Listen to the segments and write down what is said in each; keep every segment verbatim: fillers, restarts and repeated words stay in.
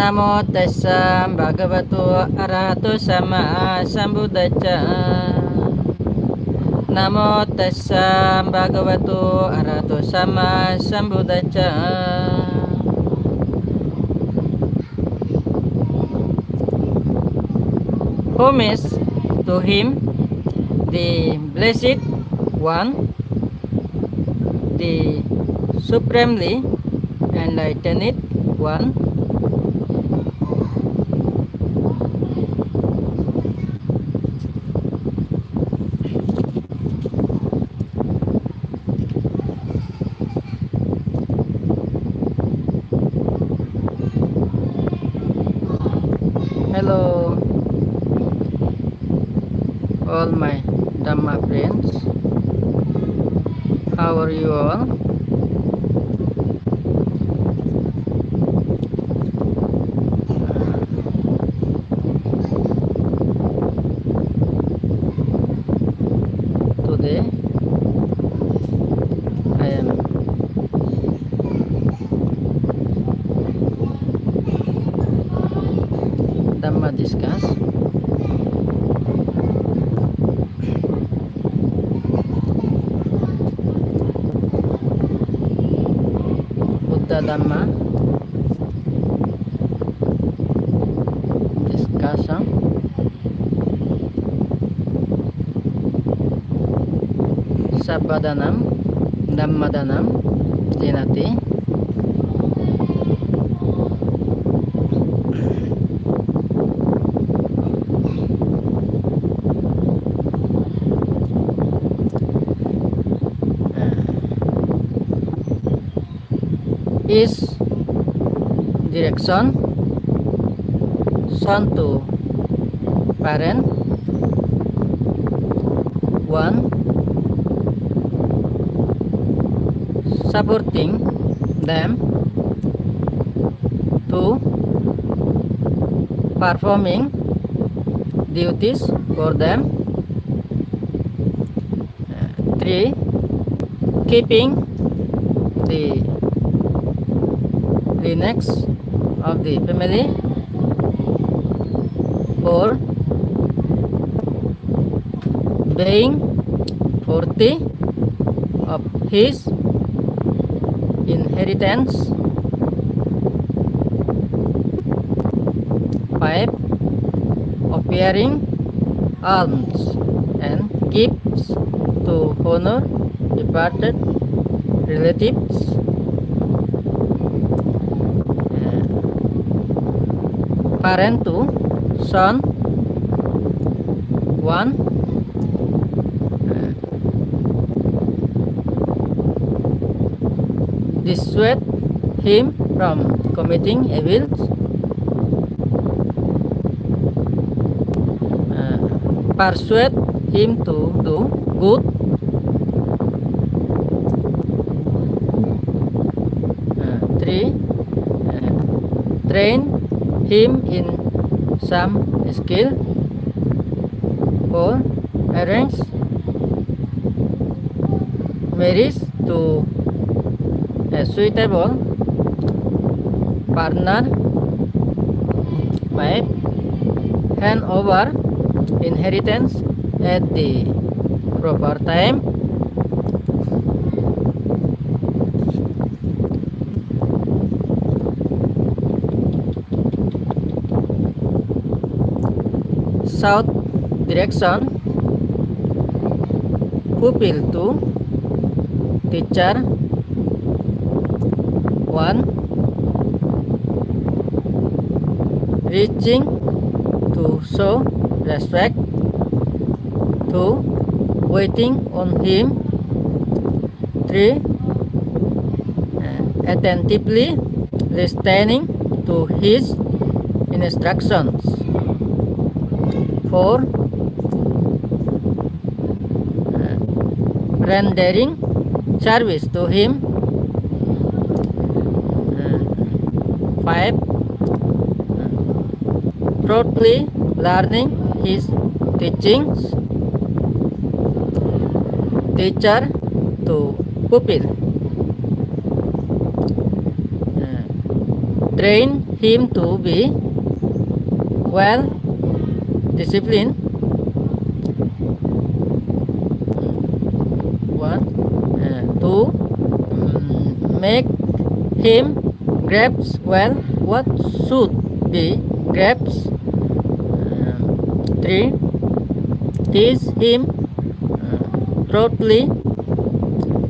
Namo tassa bhagavato arahato sammāsambuddhassa. Namo tassa bhagavato arahato sammāsambuddhassa. Homage to him, the Blessed One, the Supremely Enlightened One. Hello, all my Dhamma friends. How are you all? Today I am Dhamma discuss. Buddha Dhamma discussion. Sabbadanam, Dhammadanam, jinati. East direction, son to parent, one, supporting them, two, performing duties for them, three, keeping the lineage of the family. Four, being worthy of his inheritance. Five, offering alms and gifts to honor departed relatives. Parent to son, one, dissuade him from committing evils, uh, persuade him to do good, uh, three, uh, train him in some skill, four, arrange marriage to a suitable partner. Five, hand over inheritance at the proper time. South direction, pupil to teacher, one, reaching to show respect, two, waiting on him, three, uh, attentively listening to his instructions. Four, uh, rendering service to him. Uh, five, uh, thoroughly learning his teachings. Teacher to pupil. Eh, train him to be well disciplined. One, uh, to, mm, make him grasp well what should be grasped. Um, three, teach him, uh, thoroughly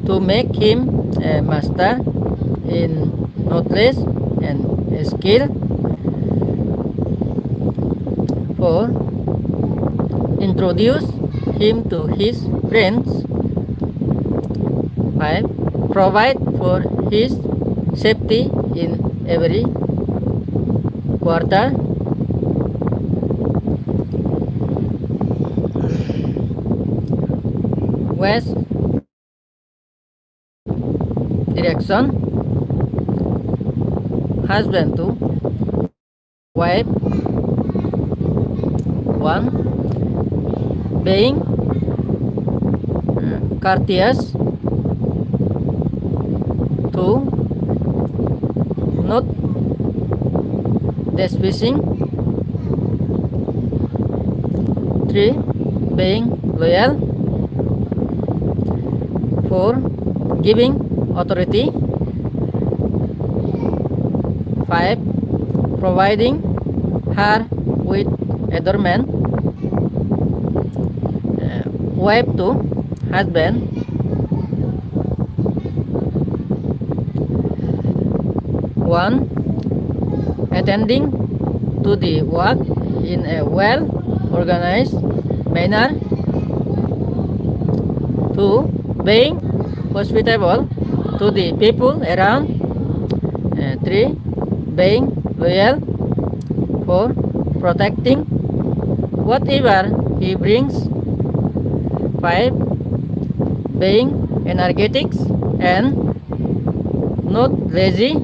to make him a master in knowledge and skill. Four, introduce him to his friends. Five, provide for his safety in every quarter. West direction. Husband to wife. One, being, uh, courteous. Two, not despising. Three, being loyal. Four, giving authority. Five, providing her with adornment. Uh, wife to husband. One, attending to the work in a well organized manner. Two, being hospitable to the people around. Uh, three, being loyal. Four, protecting whatever he brings. Five, being energetic and not lazy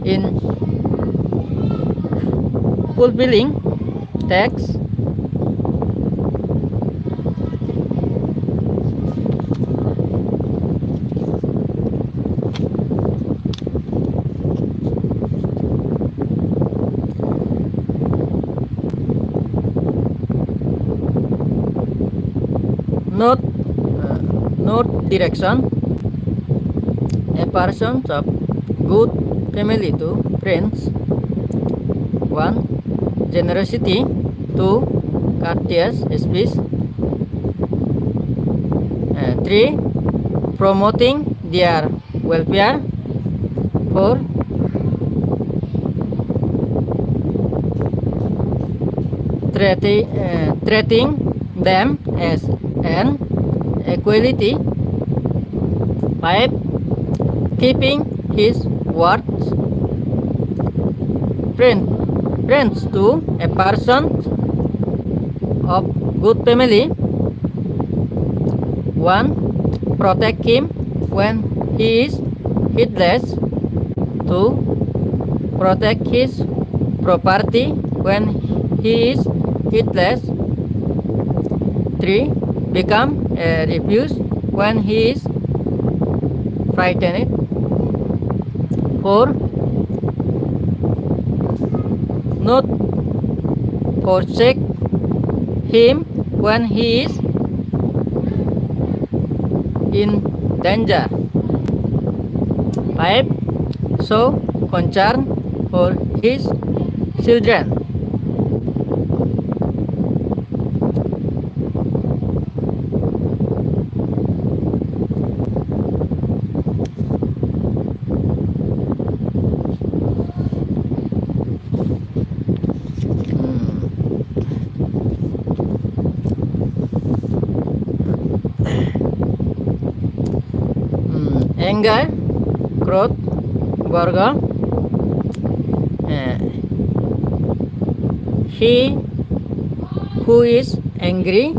in fulfilling tasks. North, uh, north direction. A person of good family to friends. One, generosity. Two, courteous speech. Uh, three, promoting their welfare. Four, treati-, uh, treating them as an equality. Five, keeping his words. Friend, friends to a person of good family. One, protect him when he is heedless. Two, protect his property when he is heedless. Three, become a refuge when he is frightened. Four, not forsake him when he is in danger. Five, show concern for his children. Hmm. Hmm, anger, krodh, borgo. Eh, he who is angry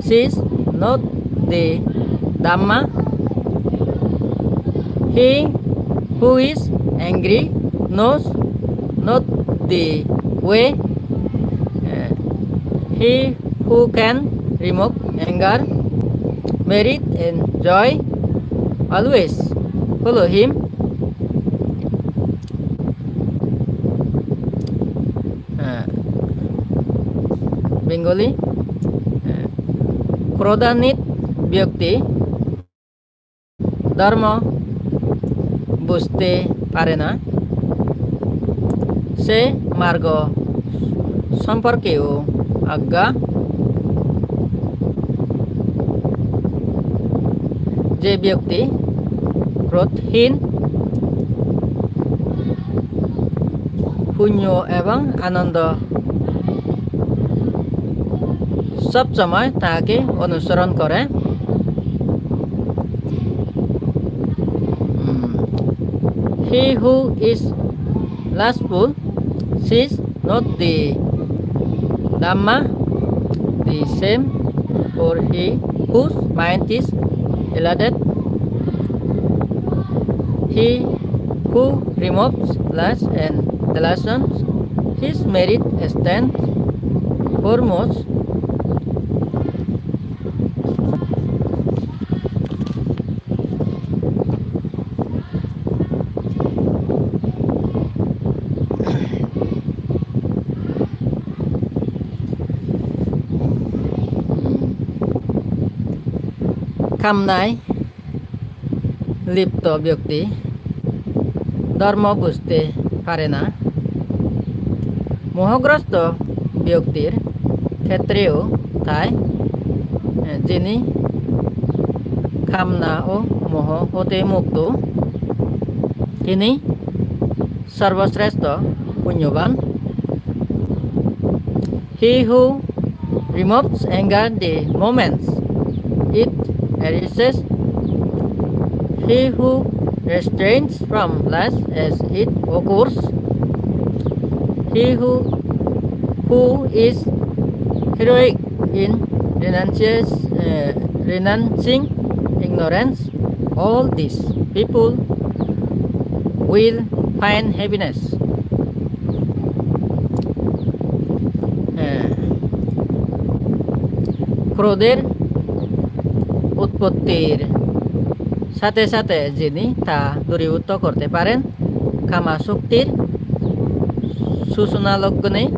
sees not the Dhamma. He who is angry knows not the way. Eh, he who can remove anger, merit and joy always follow him. Bengali, eh, ক্রোধান্বিত ব্যক্তি ধর্ম বুঝতে পারে না, সে মার্গ সম্পর্কেও অজ্ঞ। যে ব্যক্তি ক্রোধহীন, পুণ্য এবং আনন্দ সব সময় তাকে অনুসরণ করে। Hmm. He who is lustful sees not the Dhamma, the same for he whose mind is elated. He who removes lust and delusions, his merit stands foremost. কামনায় লিপ্ত ব্যক্তি ধর্ম বুঝতে পারে না। মোহগ্রস্ত ব্যক্তির ক্ষেত্রেও তাই, যিনি কামনা ও মোহ হতে মুক্ত, তিনি সর্বশ্রেষ্ঠ পুণ্যবান। He who removes anger the moment it arises, he who restrains from lust as it occurs, he who, who is heroic in renunciation, uh, renouncing ignorance, all these people will find happiness. হ্যাঁ, ক্রোধের উৎপত্তির সাথে সাথে যিনি তা দূরীভূত করতে পারেন, কামাসক্তির সূচনা লগ্নে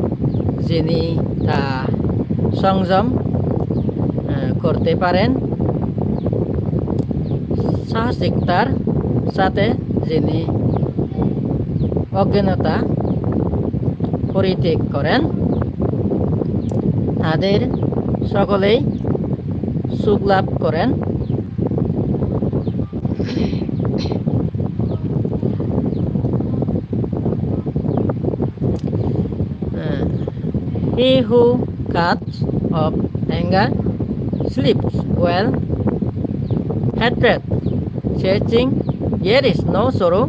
যিনি তা সংযম, আহ, করতে পারেন, সাহসিকতার সাথে যিনি অজ্ঞানতা পরিত্যাগ করেন, তাদের সকলেই সুখ লাভ করেন। Uh, he who cuts off anger sleeps well. Hatred, searching, there is no sorrow.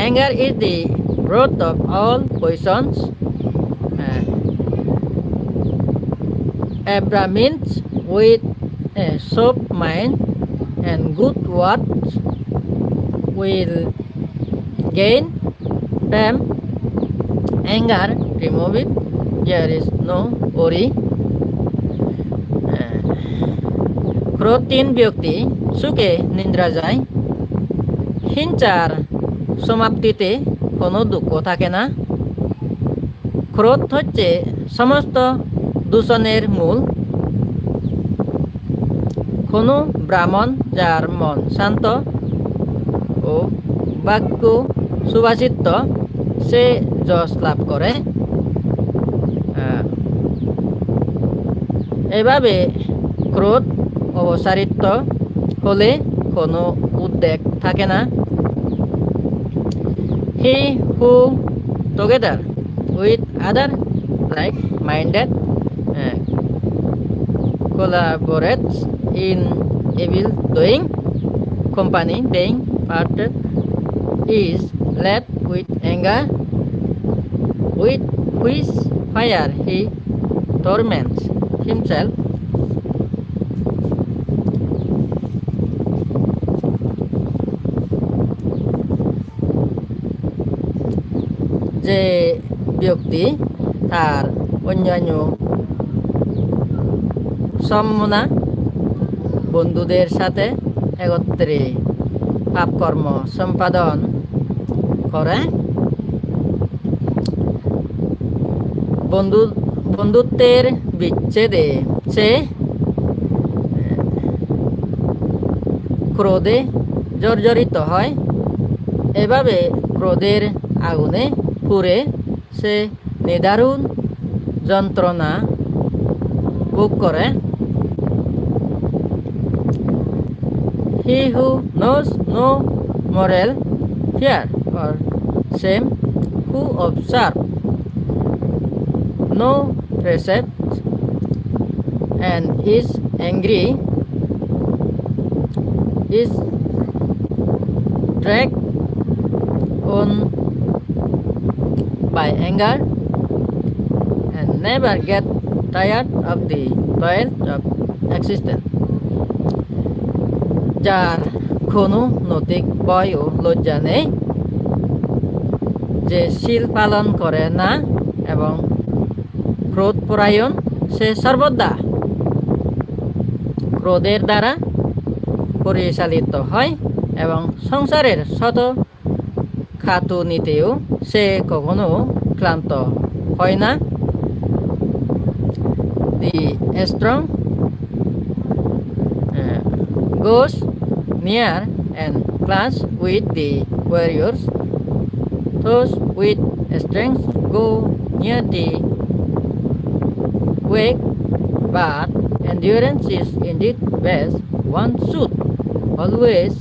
Anger is the root of all poisons. Uh, a Brahmin with a soft mind and good words will gain fame. Anger removed, there is no worry. আহ, ক্রোধহীন ব্যক্তি সুখে নিদ্রা যায়। হিংসার সমাপ্তিতে কোনো দুঃখ থাকে না। ক্রোধ হচ্ছে সমস্ত দূষণের মূল। কোনো ব্রাহ্মণ যার মন শান্ত ও বাক্য সুভাষিত, সে যশ লাভ করে। আহ, এভাবে ক্রোধ অপসারিত হলে কোনো উদ্বেগ থাকে না। He who together with other like-minded, uh, collaborates in evil doing, company being parted, is led with anger, with which fire he torments himself. যে ব্যক্তি তার অন্যান্য সমমনা বন্ধুদের সাথে একত্রে পাপকর্ম সম্পাদন করে, বন্ধু, বন্ধুত্বের বিচ্ছেদে সে ক্রোধে জর্জরিত হয়। এভাবে ক্রোধের আগুনে পুড়ে সে নিদারুণ যন্ত্রণা ভোগ করে। He who knows no moral fear or shame, who observe no precept and is angry, is dragged on by anger and never get tired of the toil of existence. যার কোনো নৈতিক ভয় ও লজ্জা নেই, যে শীল পালন করে না এবং ক্রোধ পরায়ণ, সে সর্বদা ক্রোধের দ্বারা পরিচালিত হয় এবং সংসারের শত খাটুনিতেও সে কখনো ক্লান্ত হয় না। The strong uh, goes near and clash with the warriors. Those with strength go near the weak, but endurance is indeed best. One should always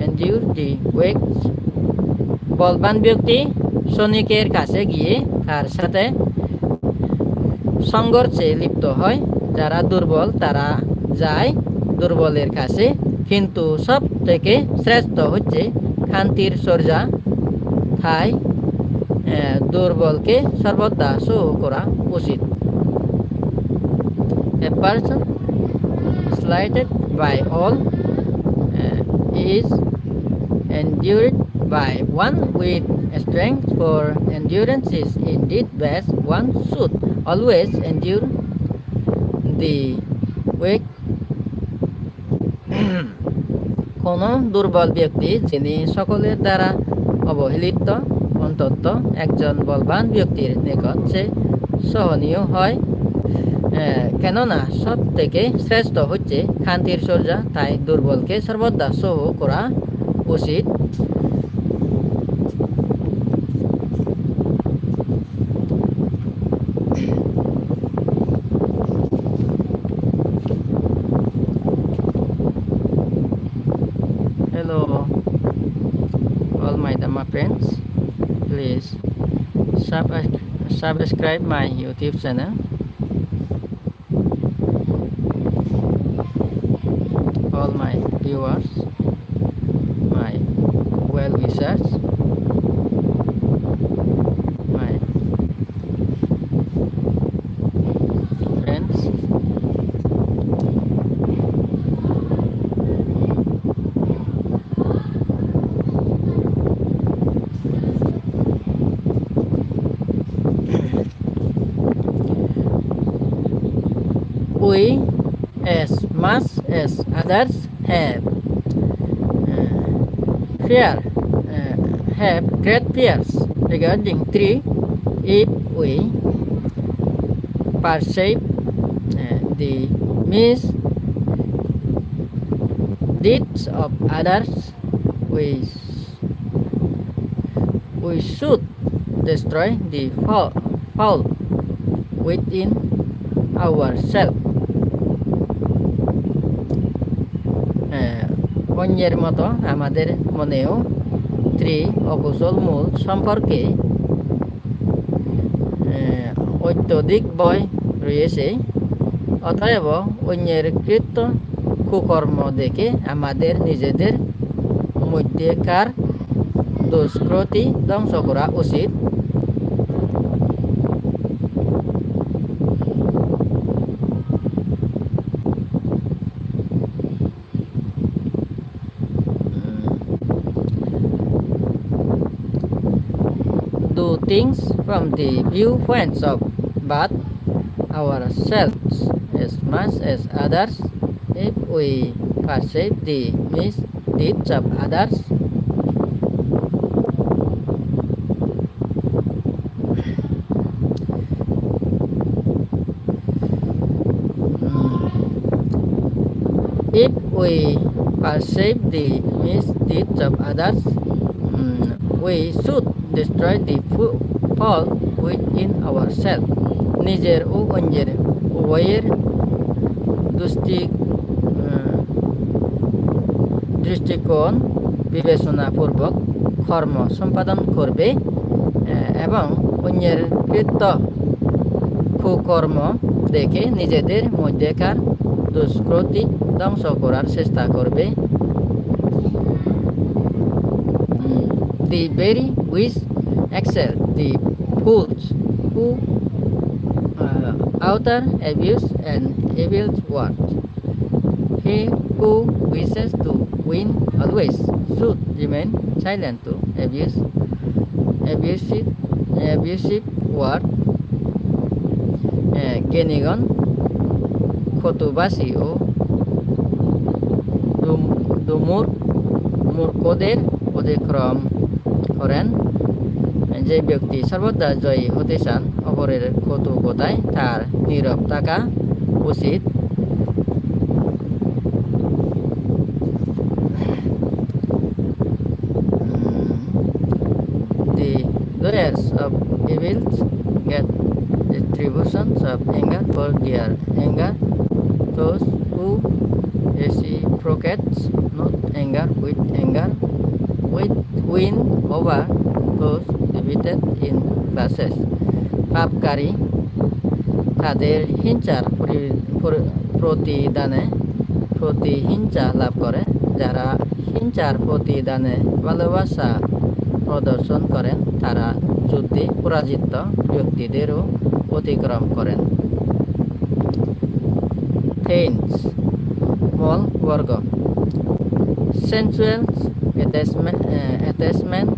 endure the weak. বলবান ব্যক্তি সৈনিকের কাছে গিয়ে তার সাথে সংঘর্ষে লিপ্ত হয়। যারা দুর্বল তারা যায় দুর্বলের কাছে, কিন্তু সব থেকে শ্রেষ্ঠ হচ্ছে খান্তির চর্যা। তাই আহ, দুর্বলকে সর্বদা সহ করা উচিত। A person slighted by all uh, is endured by one with strength, for endurance is indeed best. One should always endure the weak. কোনো দুর্বল ব্যক্তি যিনি সকলের দ্বারা অবহেলিত, অন্তত একজন বলবান ব্যক্তির নিকট সে সহনীয় হয়। আহ, কেননা সব থেকে শ্রেষ্ঠ হচ্ছে খান্তির চর্যা, তাই দুর্বলকে সর্বদা সহ করা উচিত। Hello, all my Dhamma friends. Please sub- subscribe my YouTube channel. All my viewers, my well wishers, my friends. We, as much as others, have uh, fear, uh, have great fears regarding three. If we perceive uh, the misdeeds of others, we, we should destroy the foul, foul within ourselves. আহ, অন্যের মতো আমাদের মনেও ত্রি অকুশল মূল সম্পর্কে আহ, অত্যধিক ভয় রয়েছে। অতএব অন্যের কৃত্য কুকর্ম দেখে আমাদের নিজেদের মধ্যেকার দুষ্কৃতি ধ্বংস করা উচিত। Do things from the viewpoints of but ourselves as much as others. If we perceive the misdeeds of others, If we perceive the misdeeds of others, mm, we should destroy the fu- fault within ourselves. নিজের ও অন্যের উভয়ের দৃষ্টি, আহ, দৃষ্টিকোণ বিবেচনাপূর্বক কর্ম সম্পাদন করবে, আহ, এবং অন্যের কৃত্য কুকর্ম দেখে নিজেদের মধ্যেকার দুষ্কৃতি ধ্বংস করার চেষ্টা করবে। Mm, the very wise excel the fools who, uh, utter abuse and evil words. He who wishes to win always should remain silent to abuse, abusive, abusive word. Eh, জ্ঞানীগণ কটুভাষী ও দুম-, দুমুর মূর্খদের অতিক্রম করেন। যে ব্যক্তি সর্বদা জয়ী হতে চান, অপরের কটু কথায় তার নীরব থাকা উচিত। Mm, the doers of evils get retributions of anger for their anger. Those who reciprocates not anger with anger, with win over those defeated in clashes. পাপকারী তাদের হিংসার পরি-, পরি-, প্রতিদানে প্রতিহিংসা লাভ করে। যারা হিংসার প্রতিদানে ভালোবাসা প্রদর্শন করেন, তারা যুদ্ধে পরাজিত ব্যক্তিদেরও অতিক্রম করেন। Thanes, মল বর্গ। Sensual attachment, uh, attachment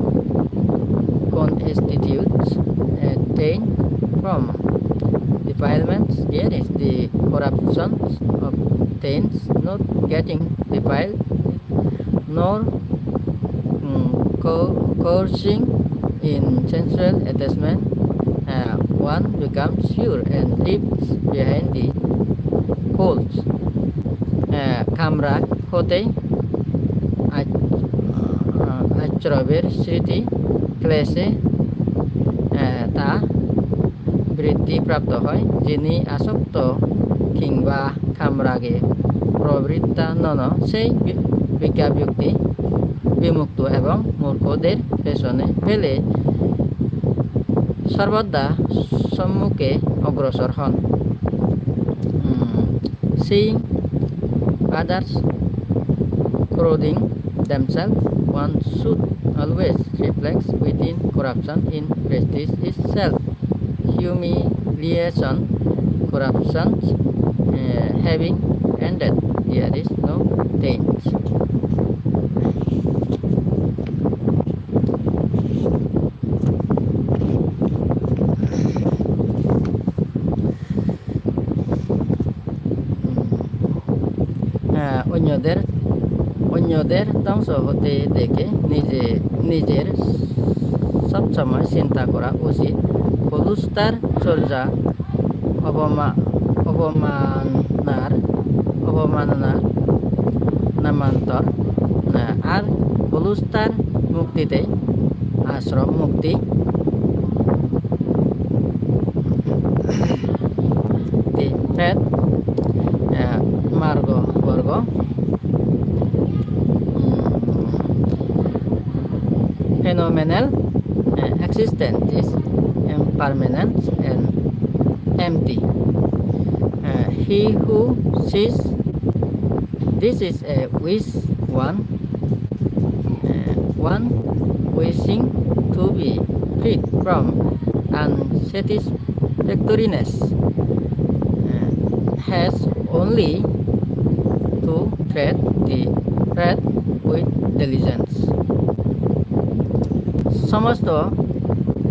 constitutes a thain from defilements. Here is the corruption of thanes, not getting defiled, nor, mm, co-, coercing in sensual attachment. Uh, one becomes pure and leaves behind the faults. Uh, কামরাগ হতেই আচ-, আহ, আচ্ছবের স্মৃতি ক্লেশে, আহ, তা বৃদ্ধিপ্রাপ্ত হয়। যিনি আসক্ত কিংবা কামরাগে প্রবৃত্তা নন, সেই বি-, বিজ্ঞা ব্যক্তি বিমুক্ত এবং মূর্খদের পেছনে ফেলে সর্বদা সম্মুখে অগ্রসর হন। উম, seeing others clothing themselves, one should always reflect within corruption in prestige is self humiliation, corruption, eh, having ended, there is no change. আহ, অন্যদের, অন্যদের ধ্বংস হতে দেখে নিজে, নিজের সবসময় চিন্তা করা উচিত। কলুষতার চর্চা অবমা-, অবমাননার, অবমাননার নামান্তর। আহ, আর কলুষতার মুক্তিতেই আশ্রম মুক্তি। The path, uh, margo borgo. Mm. Phenomenal, uh, existence is impermanent and empty. Uh, he who sees this is a wise one, uh, one wishing to be freed from unsatisfactoriness, uh, has only to tread the path with diligence. সমস্ত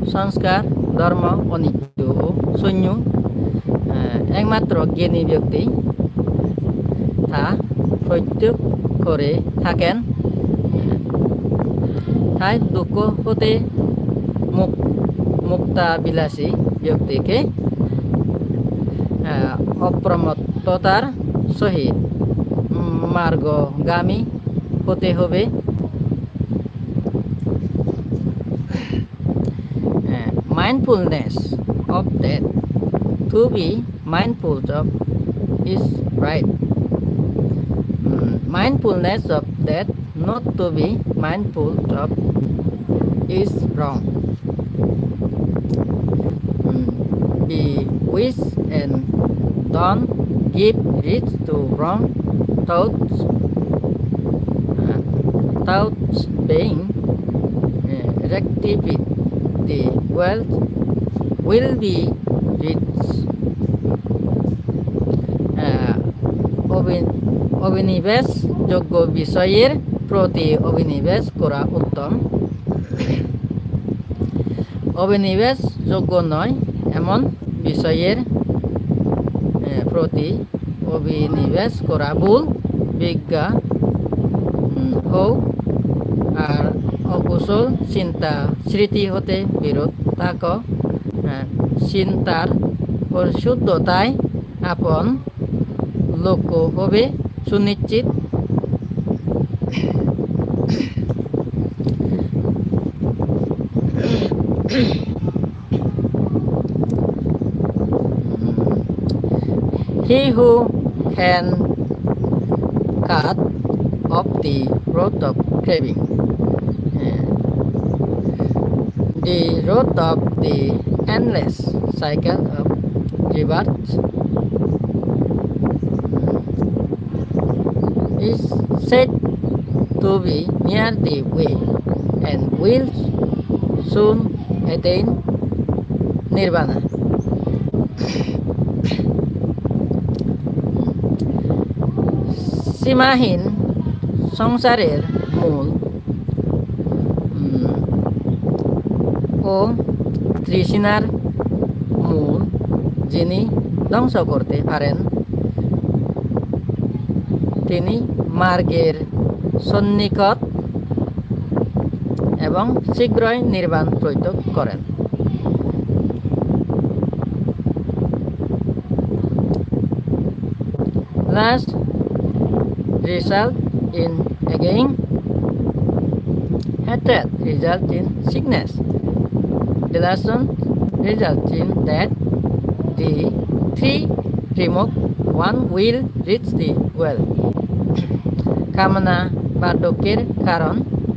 সংস্কার, ধর্ম, অনিত্য ও শূন্য, আহ, একমাত্র জ্ঞানী ব্যক্তি তা প্রত্যক্ষ করে থাকেন। তাই দুঃখ হতে মুক-, মুক্তাভিলাষী ব্যক্তিকে, আহ, অপ্রমত্ততার সহিত উম, মার্গগামী হতে হবে। Uh, mindfulness of that. To be mindful of is right. Mm, mindfulness of that, not to be mindful of is wrong. Mm, be wise and don't give rise to wrong thoughts. Uh, thoughts being uh, rectified, the wealth will be rich. Uh, অবি-, অভিনিবেশযোগ্য বিষয়ের প্রতি অভিনিবেশ করা উত্তম। অভিনিবেশযোগ্য নয় এমন বিষয়ের, এ, প্রতি অভিনিবেশ করা ভুল। বিজ্ঞা, উম, হও আর অকুশল চিন্তা স্মৃতি হতে বিরত থাকো। এ, চিন্তার পরিশুদ্ধতায় আপন লক্ষ্য হবে সুনিশ্চিত। He who can cut off the root of craving, eh, the root of the endless cycle of rebirth, is said to be near the way and will soon attain nirvana. সীমাহীন সংসারের মূল, উম, ও তৃষ্ণার মূল যিনি ধ্বংস করতে পারেন, তিনি মার্গের সন্নিকট এবং শীঘ্রই নির্বাণ প্রত্যক্ষ করেন। Lust result in agony, hatred result in sickness, delusion result in death. The three remove, one will reach the well. কামনা বার্ধক্যের কারণ,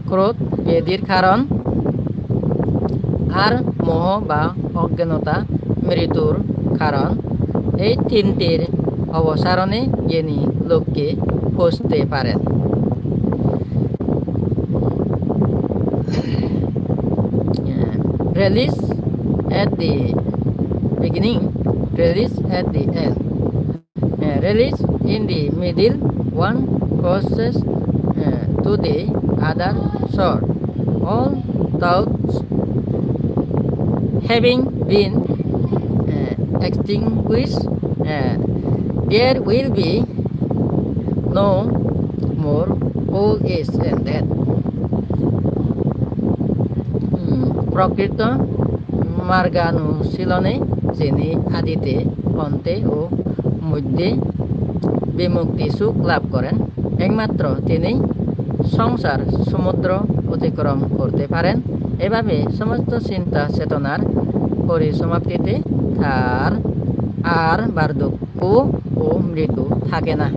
ক্রোধ ব্যাধির কারণ, আর মোহ বা অজ্ঞানতা মৃত্যুর কারণ। এই তিনটির অপসারণে জ্ঞানী লক্ষ্যে পৌঁছতে পারেন। Release at the beginning, release at the end. Uh, release in the middle, one crosses, uh, to the other shore. All thoughts having been, uh, extinguished, uh, there will be no more old age and death. Hmm, প্রকৃত মার্গানুশীলনে যিনি আদিতে, অন্তে ও মধ্যে বিমুক্তি সুখ লাভ করেন, একমাত্র তিনি সংসার সমুদ্র অতিক্রম করতে পারেন। এভাবে সমস্ত চিন্তা চেতনার পরিসমাপ্তিতে তার আর বার্ধক্য ও মৃত্যু থাকে না।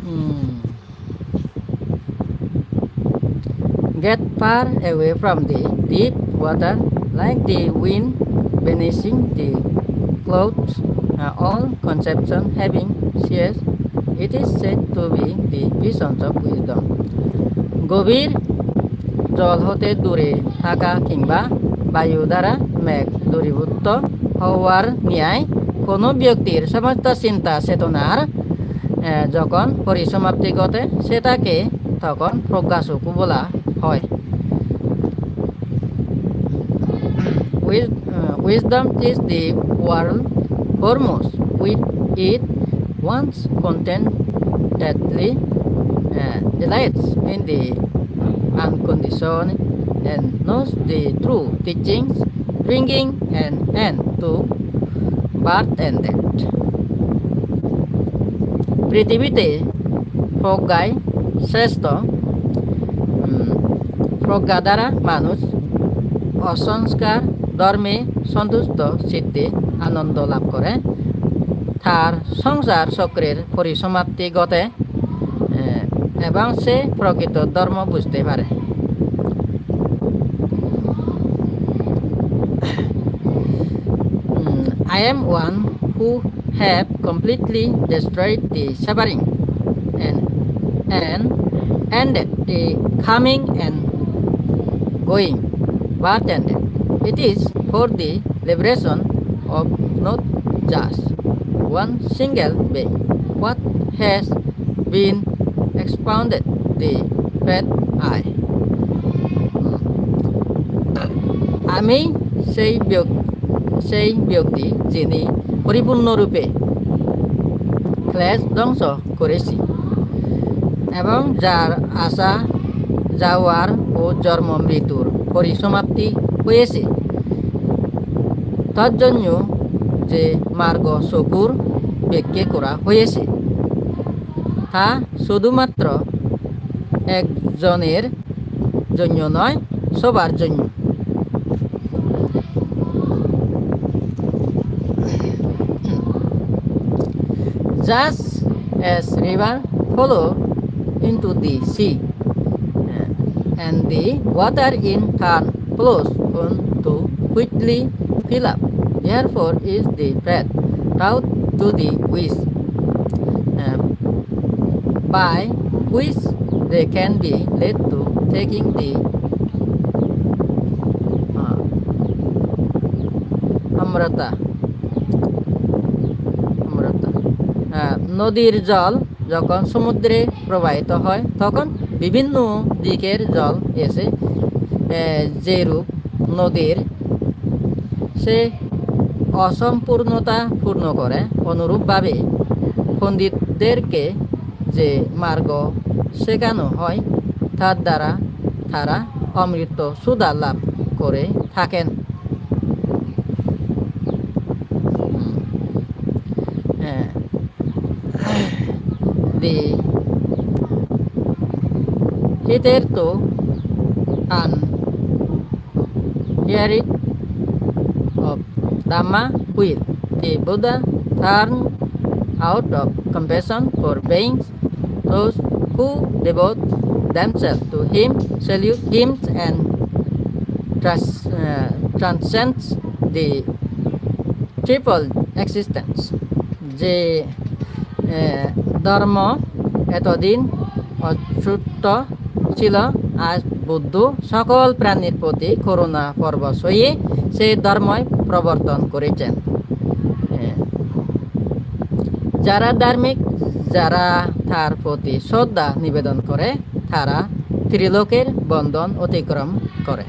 Hmm. Get far away from the deep water, like the wind vanishing the clouds, uh, all conception having ceased, it is said to be the vision of wisdom. গভীর জল হতে দূরে থাকা কিংবা বায়ু দ্বারা মেঘ দূরীভূত হওয়ার ন্যায় কোনো ব্যক্তির সমস্ত চিন্তা চেতনার, আহ, যখন পরিসমাপ্তি ঘটে, সেটাকে তখন প্রজ্ঞাচক্ষু বলা হয়। Wis-, uh, wisdom is the world foremost. With it, one's contentedly uh, delights in the unconditioned and knows the true teachings, bringing an end to birth and death. পৃথিবীতে প্রজ্ঞায় শ্রেষ্ঠ, উম, প্রজ্ঞাধারা মানুষ অসংস্কার ধর্মে সন্তুষ্ট চিত্তে আনন্দ লাভ করে। তার সংসার চক্রের পরিসমাপ্তি ঘটে, এ, এবং সে প্রকৃত ধর্ম বুঝতে পারে। Mm, I am one who have completely destroyed the suffering and, and ended the coming and going, but ended. It is for the liberation of not just one single being, what has been expounded the faith I. আমি সেই ব্যক-, সেই ব্যক্তি যিনি পরিপূর্ণরূপে ক্লেশ ধ্বংস করেছি এবং যার আসা যাওয়ার ও জন্ম মৃত্যুর পরিসমাপ্তি হয়েছে। তার জন্য যে মার্গ চকুর ব্যাখ্যা করা হয়েছে, তা শুধুমাত্র একজনের জন্য নয়, সবার জন্য। Just as river flow into the sea, and the water in turn flows on to quickly fill up. Therefore is the path taught to the wise, uh, by which they can be led to taking the, uh, amrita. Amrita. Uh, নদীর জল যখন সমুদ্রে প্রবাহিত হয়, তখন বিভিন্ন দিকের জল এসে, এ, যেরূপ নদীর সে অসম্পূর্ণতা পূর্ণ করে, অনুরূপভাবে পণ্ডিতদেরকে যে মার্গ শেখানো হয়, তার দ্বারা তারা অমৃত সুধা লাভ করে থাকেন। হুম। হ্যাঁ। The hitherto unheeded of Dhamma will the Buddha turn out of compassion for beings, those who devote themselves to him, salute him, and trans-, uh, transcends the triple existence. যে, এ, ধর্ম এতদিন অচ্যুত ছিল, আজ বুদ্ধ সকল প্রাণীর প্রতি করুণা পরবশ হয়ে সেই ধর্মই প্রবর্তন করেছেন। এ, যারা ধার্মিক, যারা তার প্রতি শ্রদ্ধা নিবেদন করে, তারা ত্রিলোকের বন্ধন অতিক্রম করে।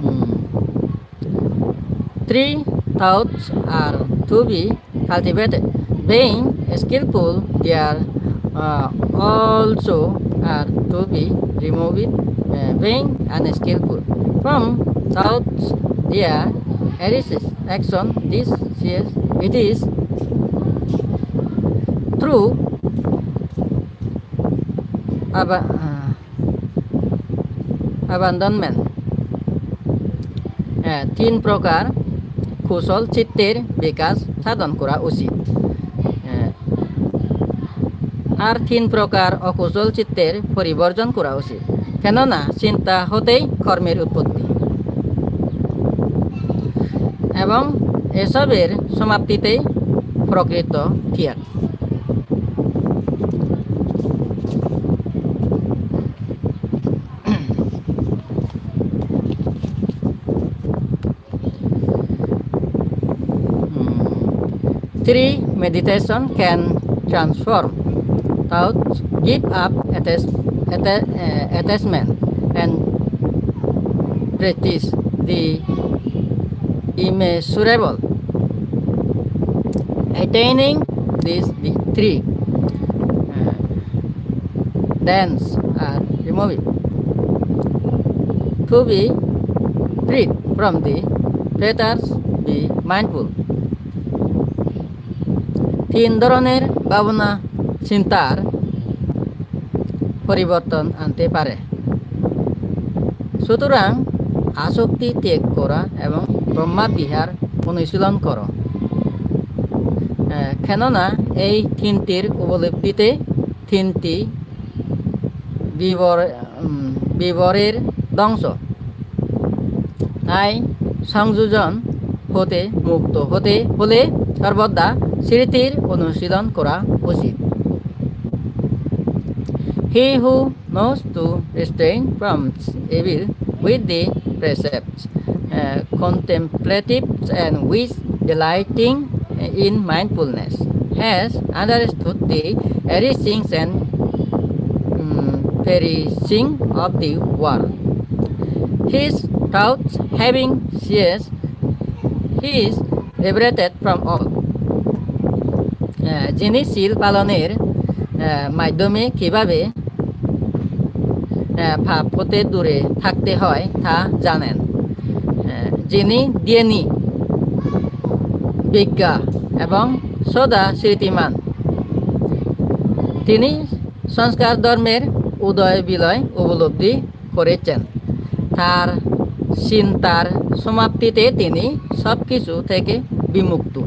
Hmm. Three thoughts are to be cultivated. Being skillful, there, uh, also are to be removed, uh, being unskillful. From thoughts there arises action. This is, it is through aba-, uh, abandonment. এ, তিন প্রকার কুশল চিত্তের বিকাশ সাধন করা উচিত। এ, আর তিন প্রকার অকুশল চিত্তের পরিবর্জন করা উচিত, কেননা চিন্তা হতেই কর্মের উৎপত্তি এবং এসবের সমাপ্তিতেই প্রকৃত ত্যাগ। Hmm. Three, meditation can transform thoughts, give up attach-, atta-, uh, attachment, and practice the immeasurable Attaining these three, uh, dens are removed. To be freed from the fetters, be mindful. তিন ধরনের ভাবনা চিন্তার পরিবর্তন আনতে পারে। সুতরাং আসক্তি ত্যাগ করা এবং ব্রহ্মা বিহার অনুশীলন করো। আহ, কেননা এই তিনটির উপলব্ধিতে তিনটি বিবর-, উম, বিবরের ধ্বংস। তাই সংযোজন হতে মুক্ত হতে হলে সর্বদা স্মৃতির অনুশীলন করা উচিত। He who knows to restrain from evil with the precepts, uh, contemplatives and with delighting in mindfulness, has understood the erishings and, mm, perishing of the world. His thoughts having ceased, he is liberated from all. আহ, যিনি শীল পালনের, আহ, মাধ্যমে কিভাবে, আহ, পাপ হতে দূরে থাকতে হয় তা জানেন, আহ, যিনি জ্ঞানী, বিজ্ঞা এবং সদা স্মৃতিমান, তিনি সংস্কার ধর্মের উদয় বিলয় উপলব্ধি করেছেন। তার চিন্তার সমাপ্তিতে তিনি সব কিছু থেকে বিমুক্ত।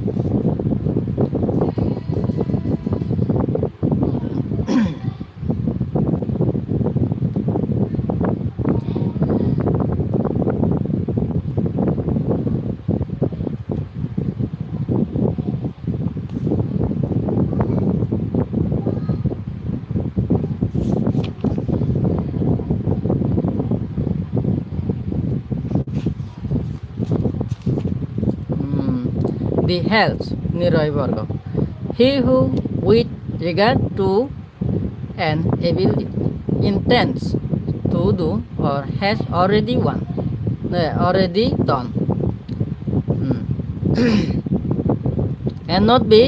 Hmm, the health, নিরয় বর্গ। He who with regard to an evil intends to do or has already one, uh, already done, hmm, and not be, uh,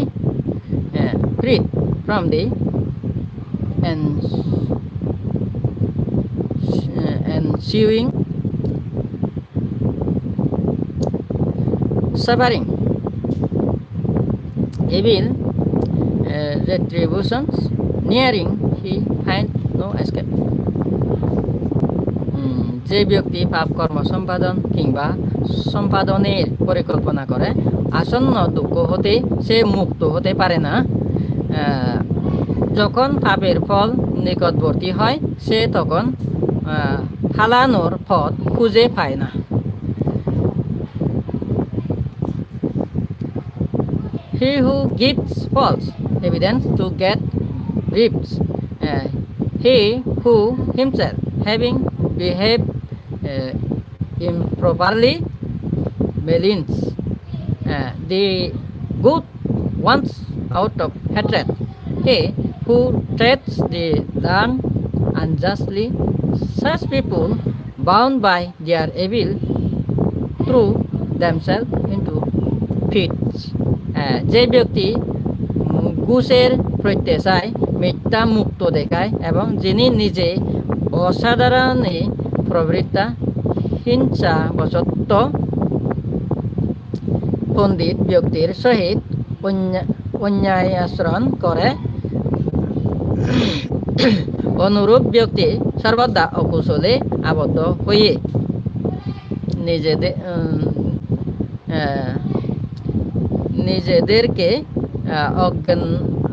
freed from the ens-, uh, ensuing suffering, evil, uh, retributions, nearing he find no escape. হুম, যে ব্যক্তি পাপ কর্ম সম্পাদন কিংবা সম্পাদনের পরিকল্পনা করে, আসন্ন দুঃখ হতে সে মুক্ত হতে পারে না। আহ, যখন পাপের ফল নিকটবর্তী হয়, সে তখন, আহ, পালানোর পথ খুঁজে পায় না। He who gives false evidence to get bribes, uh, he who himself having behaved, uh, improperly maligns, uh, the good ones out of hatred. He who treats the learned unjustly, such people bound by their evil throw themselves into pits. আহ, যে ব্যক্তি, উম, ঘুষের প্রত্যাশায় মিথ্যা মুক্ত দেখায় এবং যিনি নিজে অসাধারণে প্রবৃত্তা হিংসাবশত পণ্ডিত ব্যক্তির সহিত অন্যা-, অন্যায় আচরণ করে, অনুরূপ ব্যক্তি সর্বদা অকুশলে আবদ্ধ হয়ে নিজেদের, উম, আহ, নিজেদেরকে, আহ, অজ্ঞান,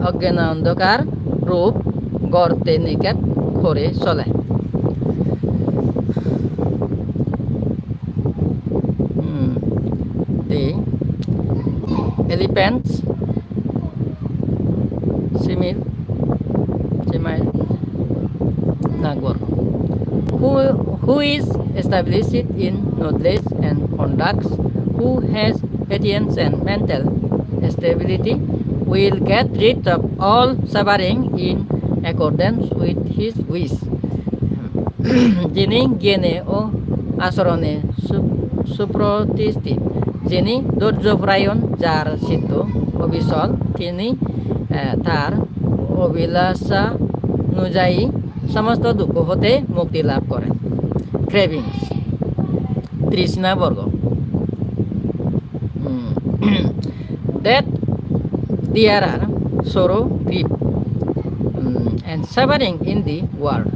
অজ্ঞানান্ধকার রূপ গর্তে নিক্ষেপ করে চলে। Hmm. The elephants, simil, simil, nagor. Who, who is established in knowledge and conducts, who has patience and mental stability, will get rid of all suffering in accordance with his wish. যিনি জ্ঞানে ও আচরণে সু-, সুপ্রতিষ্ঠিত যিনি ধৈর্যপরায়ণ, যার চিত্ত অবিচল, তিনি, আহ, তার অভিলাষানুযায়ী সমস্ত দুঃখ হতে মুক্তি লাভ করেন। Cravings, তৃষ্ণা বর্গ। Hmm. That there are sorrow, grief, hmm, and suffering in the world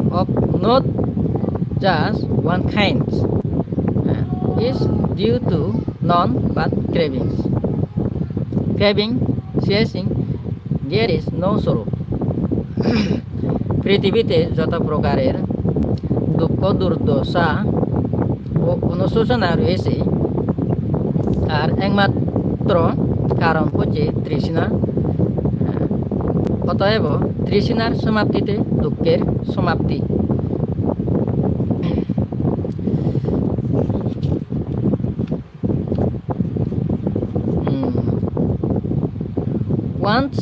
of not just one kind, uh, is due to none but cravings. Craving ceasing, there is no sorrow. পৃথিবীতে যত প্রকারের দুঃখ দুর্দশা ও অনুশোচনা রয়েছে, তার একমাত্র কারণ হচ্ছে তৃষ্ণা। অতএব তৃষ্ণার সমাপ্তিতে দুঃখের সমাপ্তি। Hmm. Once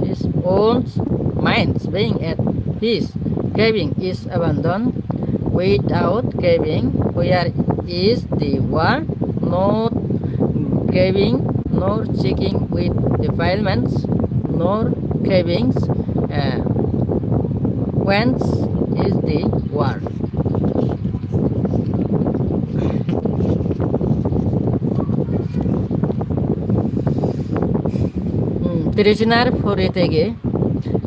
his own mind's being at peace, craving is abandoned. Without craving, where is the world? Not craving, nor seeking with defilements, nor cravings, uh, whence is the world? Hmm, তৃষ্ণার পরিত্যাগে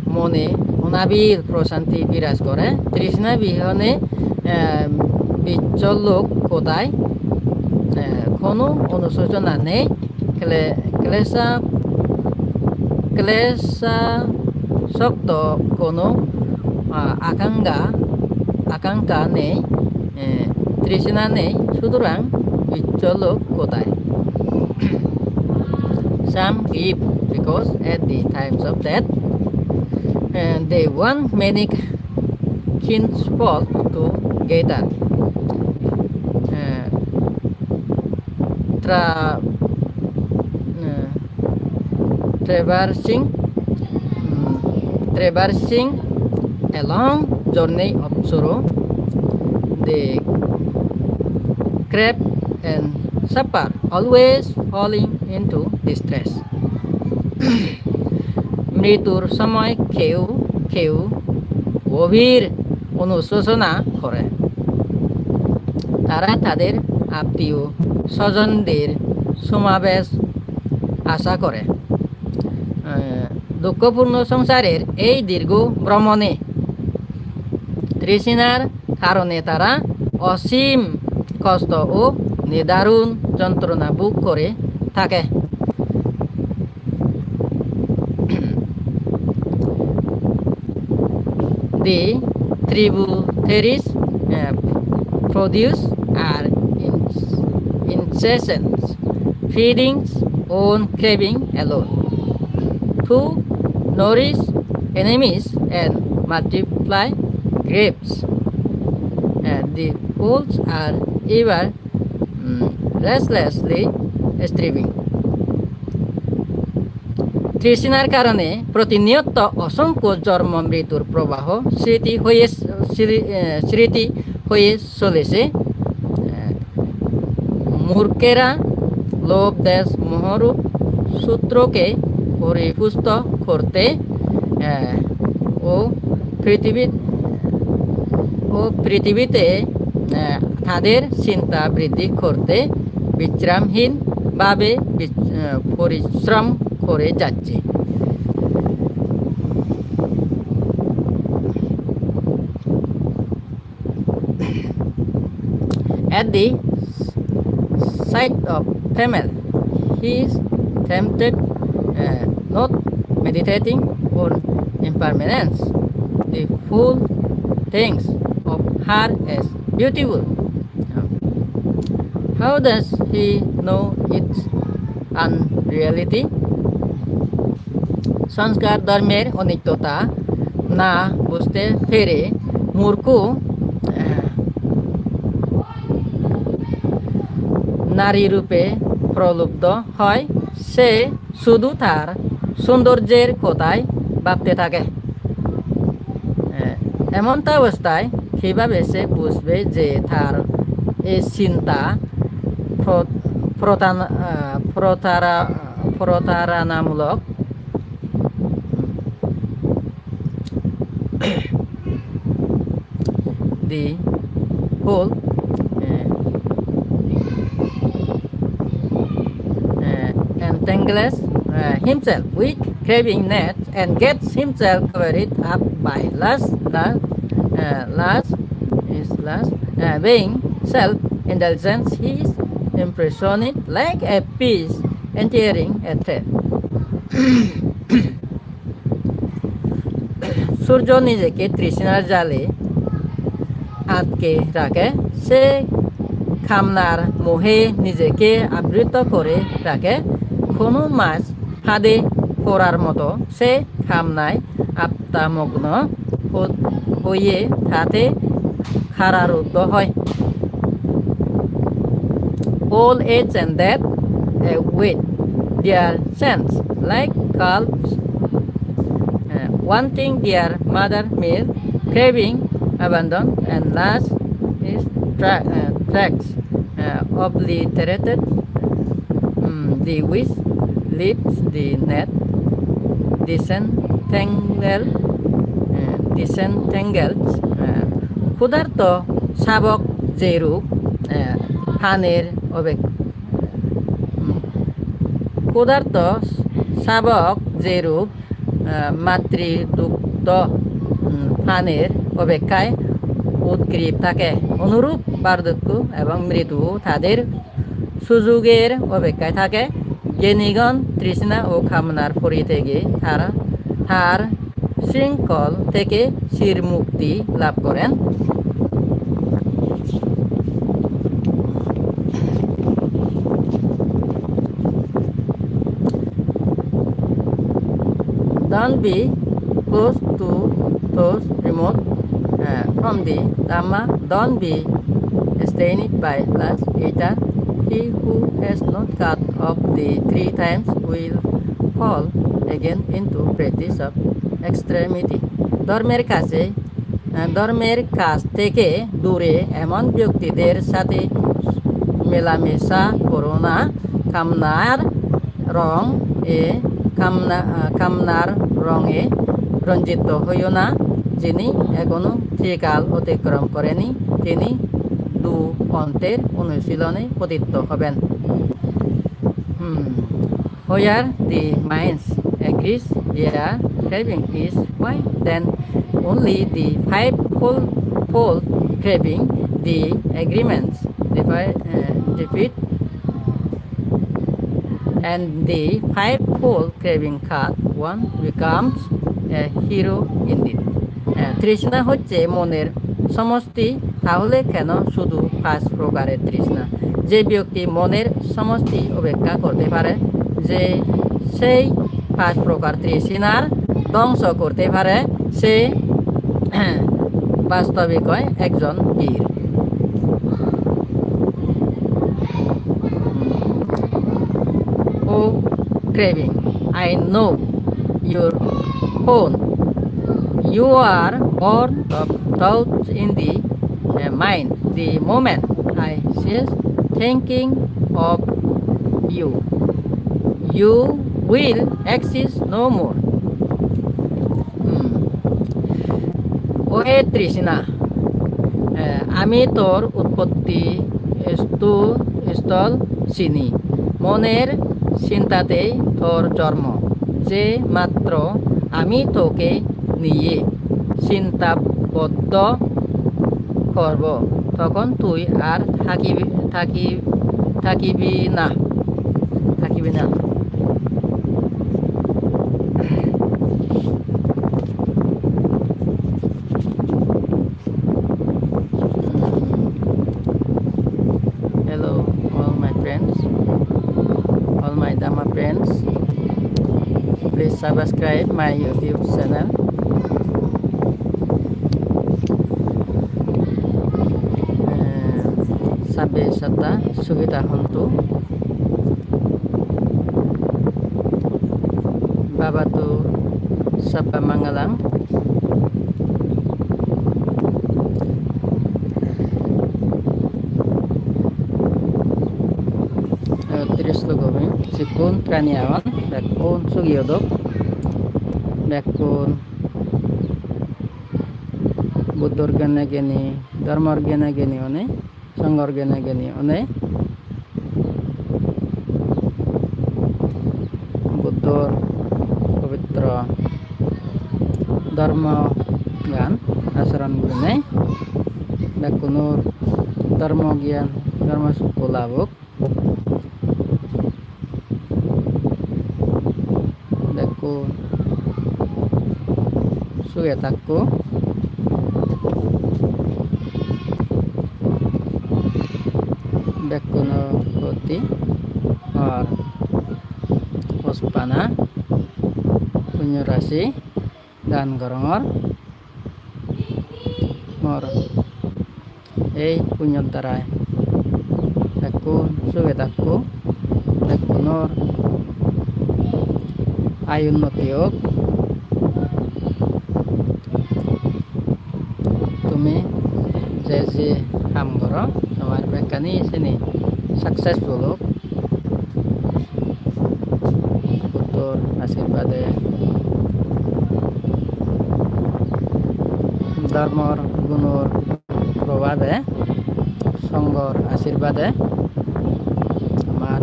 মনে অনাবিল প্রশান্তি বিরাজ করে। তৃষ্ণা বিহনে, আহ, বিশ্বলোক কোথায়? আহ, কোনো অনুশোচনা নেই। ক্লে-, ক্লেশা-, ক্লেশাসক্ত কোনো, আহ, আকাঙ্ক্ষা, আকাঙ্ক্ষা নেই। এ, তৃষ্ণা নেই, সুতরাং বিশ্বলোক কোথায়? Some grieve because at the times of death, uh, they want many kinsfolk together. Uh, tra-, uh, traversing, mm, traversing a long journey of sorrow, they crave and suffer, always falling into distress. মৃত্যুর সময় কেউ কেউ গভীর অনুশোচনা করে। তারা তাদের আত্মীয় স্বজনদের সমাবেশ আশা করে। আহ, দুঃখপূর্ণ সংসারের এই দীর্ঘ ভ্রমণে তৃষ্ণার কারণে তারা অসীম কষ্ট ও নিদারুণ যন্ত্রণা ভোগ করে থাকে। The tributaries, uh, produce are in-, incessant feedings on craving alone to nourish enemies and multiply griefs. And the fools are ever, mm, restlessly striving. তৃষ্ণার কারণে প্রতিনিয়ত অসংখ্য জন্ম মৃত্যুর প্রবাহ স্মৃতি হয়ে, স্মৃ-, এ, স্মৃতি হয়ে চলেছে। এ, মূর্খেরা লোভ, দ্বেষ, মোহরূপ সূত্রকে পরিপুষ্ট করতে, এ, ও পৃথিবী, ও পৃথিবীতে, এ, তাদের চিন্তা বৃদ্ধি করতে বিশ্রামহীনভাবে বিচ-, এ, পরিশ্রম করে যাচ্ছে। At the sight of famine, he is tempted, uh, not meditating on impermanence. The fool thinks of her as beautiful. How does he know its unreality? সংস্কার ধর্মের অনিত্যতা না বুঝতে পেরে মূর্খ, আহ, নারী রূপে প্রলুব্ধ হয়। সে শুধু তার সৌন্দর্যের কথাই ভাবতে থাকে। আহ, এমন তো অবস্থায় কিভাবে সে বুঝবে যে তার এই চিন্তা pro-, protan-, ah, protara-, protaranamulok. The fool, eh, eh, entangles, eh, himself with craving net and gets himself covered up by lust, lust, eh, lust is lust, eh, being self-indulgence, he is imprisoned like a fish entering a trap. সূর্য নিজেকে তৃষ্ণার জালে আটকে রাখে, সে কামনার মোহে নিজেকে আবৃত করে রাখে। কোনো মাছ ফাঁদে পড়ার মতো সে কামনায় আত্মামগ্ন হ-, হয়ে তাতে কারারুদ্ধ হয়। Old age and death, uh, wait their chance like calves, uh, wanting their mother milk, craving abandon and lust is tra-, uh, tracks, uh, obliterated, mm, the wish leaves the net, disentangled, uh, disentangles, uh, ক্ষুধার্ত শাবক যেরূপ, আহ, পানের অপেক-, উম, ক্ষুধার্ত শাবক যেরূপ, আহ, মাতৃদুগ্ধ, উম, পানের অপেক্ষায় উদ্গ্রীব থাকে, অনুরূপ বার্ধক্য এবং মৃত্যু তাদের সুযোগের অপেক্ষায় থাকে। জ্ঞানীগণ তৃষ্ণা ও কামনার পরিত্যাগে তারা তার শৃঙ্খল থেকে চিরমুক্তি লাভ করেন। Don't be close to those remote, uh, from the Dhamma. Don't be stained by lust either. He who has not cut off the three times will fall again into practice of extremity. ধর্মের কাছে, আহ, ধর্মের কাছ থেকে দূরে এমন ব্যক্তিদের সাথে মেলামেশা করো না। কামনার রং এ, কামনা, আহ, কামনার রঙে রঞ্জিত হইও না। যিনি এখনো ত্রিকাল অতিক্রম করেনি, তিনি দু পন্থের অনুশীলনে পতিত হবেন। Hmm. Where the minds agrees their craving is, why then only the five fold, fold craving, the agreements, the fi-, uh, defeat, and the five fold craving cut, one becomes a hero indeed. আহ, তৃষ্ণা হচ্ছে মনের সমষ্টি, তাহলে কেন শুধু পাঁচ প্রকারের তৃষ্ণা? যে ব্যক্তি মনের সমষ্টি উপেক্ষা করতে পারে, যে সেই পাঁচ প্রকার তৃষ্ণার ধ্বংস করতে পারে, সে বাস্তবিক হয় একজন বীর। Oh, craving, I know your own. You are born of thoughts in the, uh, mind. The moment I cease thinking of you, you will exist no more. Hmm. ওহে তৃষ্ণা, আহ, আমি তোর উৎপত্তি স্থু-, স্থল চিনি। মনের চিন্তাতেই তোর জন্ম। যে মাত্র আমি তোকে নিয়ে চিন্তাবদ্ধ করব, তখন তুই আর থাকিবি, থাকি-, থাকিবি না, থাকিবি না। Hello, all my friends, all my Dhamma friends. Please subscribe my YouTube channel. Eh, sabbe satta sukhita hontu. Bhavatu sabba mangalam. Bekkun prani agon, bekkun sugi odok, bekkun Buddhor gene geni, dhormor gene geni onei, songhor gene geni onei, Buddhor pobitro dhormogan acharon gurinei bekkunor dhormo gyan, dhormo sukko lab ok. Bekkun suge takko. Bekkuno proti mor hospana punyo rasi dan gorongor. Mor ei punyor darai bekkun suge takko, bekkunor ayu unnoti ok. Tumi je je ham goro, tomar bekkani sini successful ok. Buddhor ashirbade, dhormor gunor probhabe, songhor ashirbade amar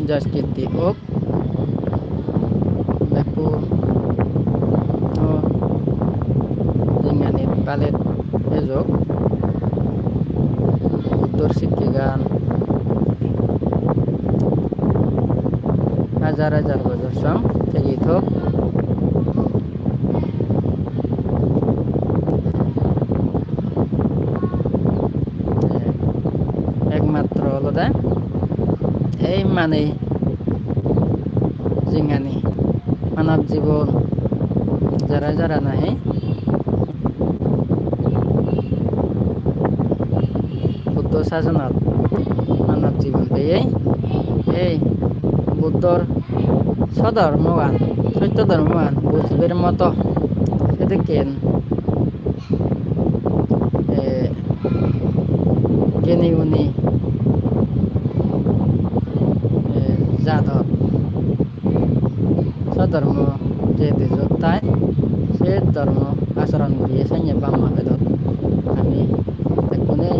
joy kirti ok. Bekku o jinghani balet ejok. Buddhor sikkegan hajar hajar bojor song tegi thok. Ekmatro olode ei manei jinghani, manob jibon, jara jara nahi Buddho sasonot manob jibon peyei, ei Buddhor sodhormogan, sotto dhormogan bujibar moto sedokken, eh, geni guni, eh, jadot sodhormo je dejot thai, se dhormo acharon guriye sanye Brahma bedot ami bekkune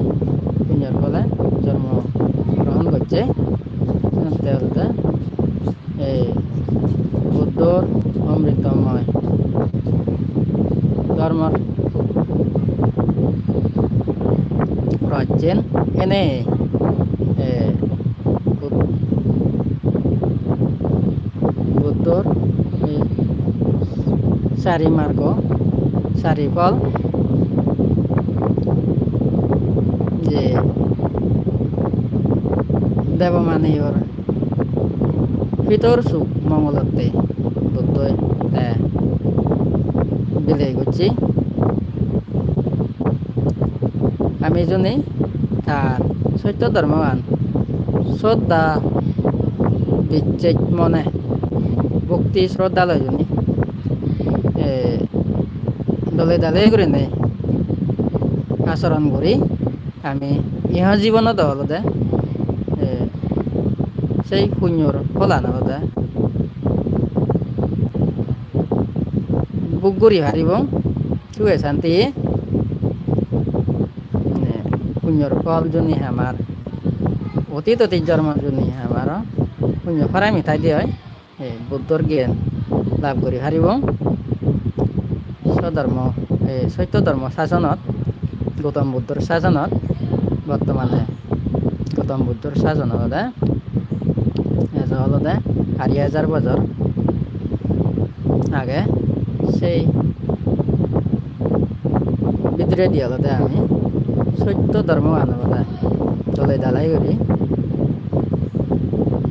punyor phole jormo grohon gocche. Senotte olode ei Buddhor omritomoy dhormor rajjen ene, eh, Bud-, Buddhor ei sari margo, sari phol, je debo manuyor bidor suk mongolotte Buddhoi te bilei gocche. Ami juni tar sotto dhormogan sroddha bicches mone, bhokti sroddha loi juni, eh, dole dale gurinei acharon guri, ami iho jibonot olode, eh, sei punyor pholan olode bhog guri paribong suge santiye. Mane punyor phol juni amar, otit otit jormo juni amar punyo parami thaide oi, eh, Buddhor gyan lab guri paribong. Sodhormo, eh, sotto dhormo sasonot, Gautam Buddhor sasonot, bortomane Gautam Buddhor sason olode, ejo olode ari hajar bojor age, sei bidiredi olode ami sotto dhormogan olode dole dalai guri,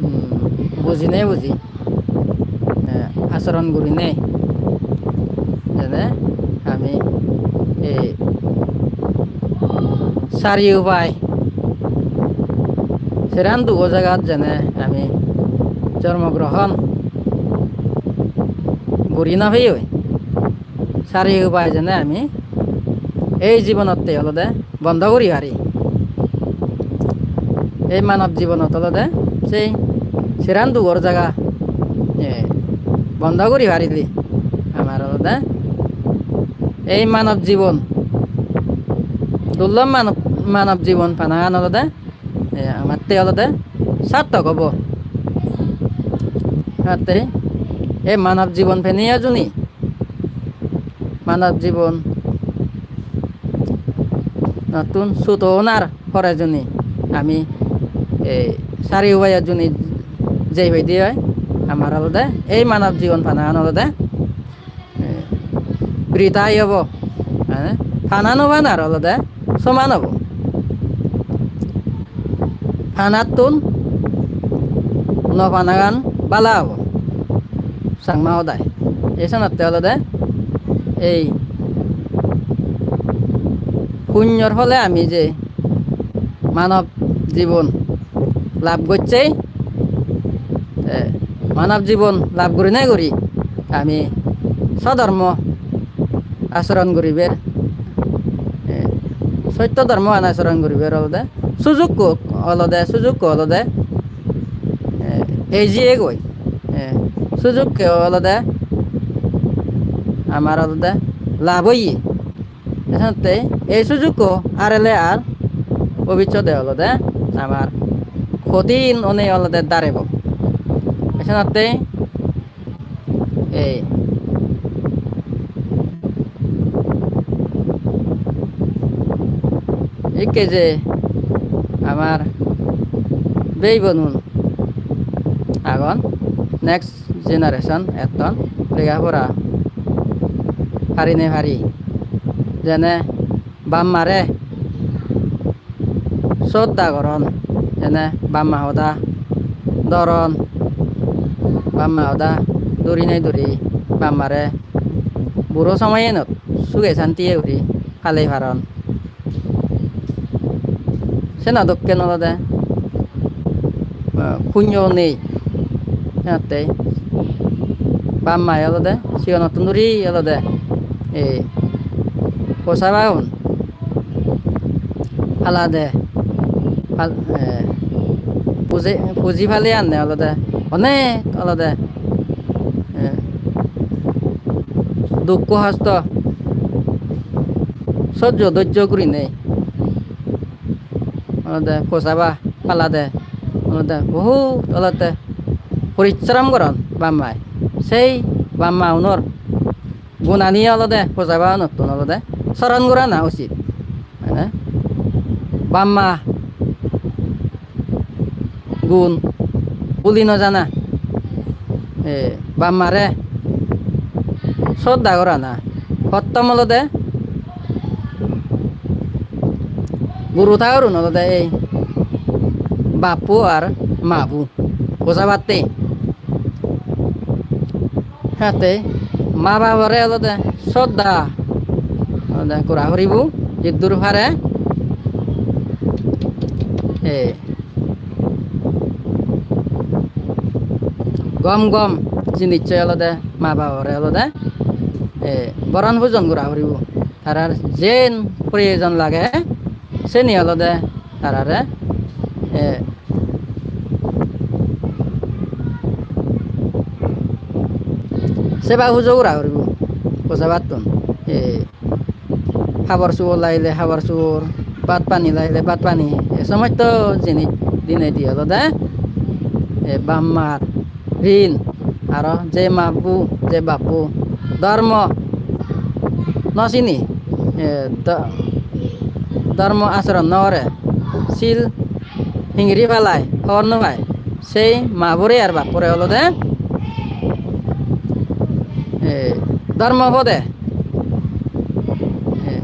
hmm, bujinei buji, eh, acharon gurinei jene ami ei sari upai seran dugo jagat jene ami jormo grohon guri no peyoi, sari upai jene ami ei jibonotte olode bondo guri pari. Ei manob jibonot olode sei seran dugor jaga, eh, bondo guri parile amar olode ei manob jibon, durlob manob, manob jibon panagan olode, eh, amatte olode sartok obo. Amatte ei manob jibon peniyo juni, manob jibonottun suto onar pore juni ami ei sari ubaiyot juni jei peide oi, amar olode ei manob jibon panagan olode, eh, britha obo, eh, pana no panar olode soman obo. Panattun no panagan bala obo, Changma hodai. Ei senotte olode ei punyor phole ami je manob jibon lab gocchei, te manob jibon lab gurinei guri ami sodhormo achoron guribar, eh, sotto dhormoan achoron guribar olode sujukko, olode sujukko olode, eh, ei jiyegoi, eh, sujukko olode amar olode lab oye. Esenotte ei sujukko arele ar bobissode olode amar hotin onei olode darebo. Esenotte ei ikke je amar bhei bonun agon, next generation etton, lega pora pari ne pari, jene bap mare sodda goron, jene bap ma hoda dhoron, bap ma hoda dhuri nei dhuri bap mare buro somoyenot suge santiye guri palei paron. Seno dokken olode, eh, punyo nei. Senotte bap mae olode sigonottun dhuri olode ei posabagun palade, pal-, eh, puji, puji pale anne olode onek olode, eh, dukko hosto sojjo dojjo gurinei olode posaba palade olode bohut olode porishrom goron bap mae. Sei bap maunor gunani olode posaba unottun olode soron gorana usit. Mane bap ma gun bhuli no jana, eh, bap mare sodda gorana. Pottom olode guru thakurun olode ei bappu ar mabu posabatte. Hate ma babore olode sodda olode gora puribo jiddur pare. Ei gom gom jinissoi olode ma babore olode, eh, boron pujon gora puribo. Tarar jen proyojon lage seni olode tarare, eh, seba pujo gora puribo posabattun. Eh, habor subor lagile habor subor, bhat pani lagile bhat pani, ei somosto jinis dinei di olode, eh, bap mar rin, aro je mabbu, je bappu dhormo no sini, eh, dho-, dhormo achoron no gore, sil hingiri palai, hobor no pai, sei mabore ar bappore olode, eh, dhormo pode, eh,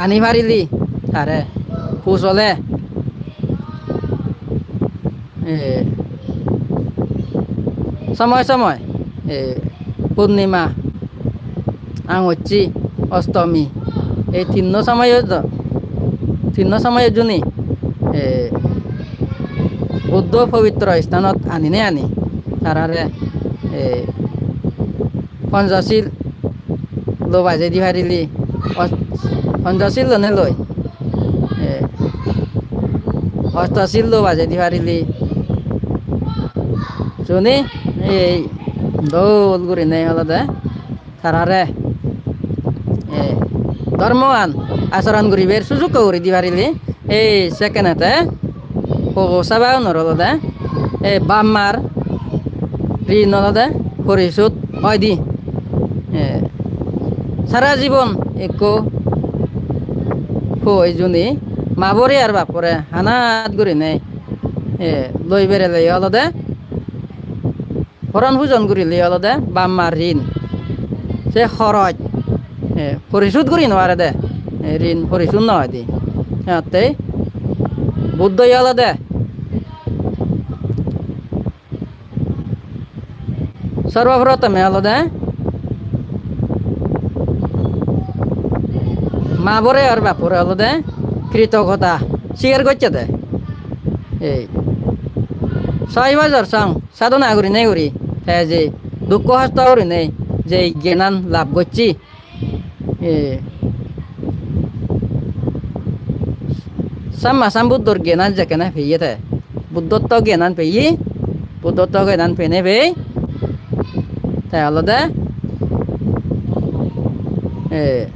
ani parile tare pu sole, eh, somoy somoy, eh, purnima, angochi, ostomi, ei tinno somoyot do, tinno somoyot juni, eh, Buddho pobitro isthanot anine ani tarare, eh, Ponchosil lo bajei di parile, os-, Ponchosil lone loi, eh, Ostosil lo bajei di parile, suni ei dol gurinei olode tarare, eh, dhormoan acharon guribar sujukko guri di parile, ei sekkenete pogo sabaunor olode, eh, bap mar rin olode porisud oi di. Eh, sara jibon ekko po ejuni ma bore ar bap bore hanat gurinei, eh, loi berele olode poron pujon gurile olode bap mar rin. Se horoj, eh, porisud guri no parede. Eh, rin porisud no oi de. Otte Buddho olode sorboprotome olode ma bore ar bap bore olode kritoggota sigar gocche de. Ei soi bojor song sadhona gurinei guri te je dukko hosto gurinei je gyanan lab gocche, eh, Samma Sambuddhor gyanan jekkene peye te, Buddhotto gyanan peye, Buddhotto gyanan pene pei te olode, eh,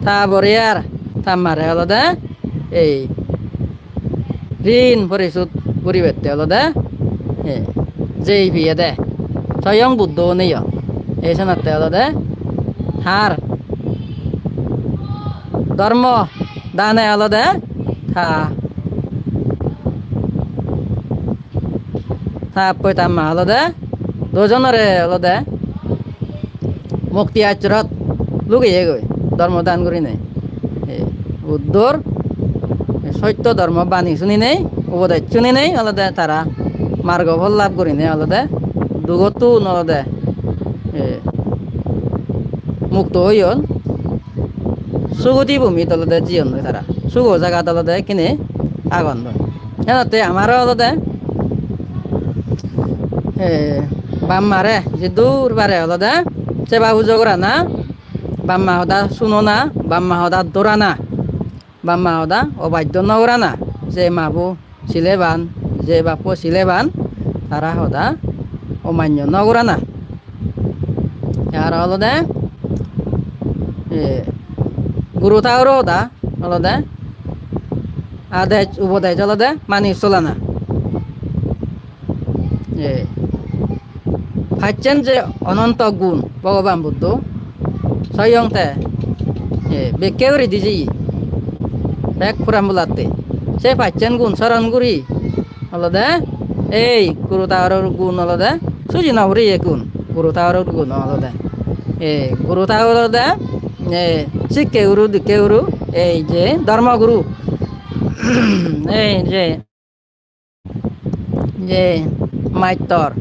ta bore ar ta mare olode ei rin porisud guribette olode, eh, jei piyede soyong Buddho oneyo. Ei senotte olode tar dhormo dane olode ta, ta appoi ta ma olode dojonore olode mukti assorot lugeyegoi dhormo dan gurinei. Ei Buddhor sotto dhormo bani suninei, upodes suninei olode tara margo phol lab gurinei olode dugottun olode, eh, mukto oyon. Sugoti bhumit olode jiyondoi tara. Sugo jagat olode ekkene agondoi. Senotte amaro olode, eh, bap mare je dur bare olode seba pujo gorana, bap ma hoda sunona, bap ma hoda dorana, bap ma hoda obaddo no gorana. Je mabo sileban, je bappo sileban, tara hoda omanyo no gorana. Te aro olode, eh, guru thauro hoda olode adej upodes olode mani solana. Eh, pacchen je ononto gun Bhogoban Buddho soyong te, eh, bekke guri di jeye bek puran bulatte. Se pacchen gun soron guri olode ei guru thauror gun olode suji no puriye gun, guru thauror gun olode. Ei guru thaur olode, eh, sikke guru dikke guru, ei je dhormo guru, ei je je mastor,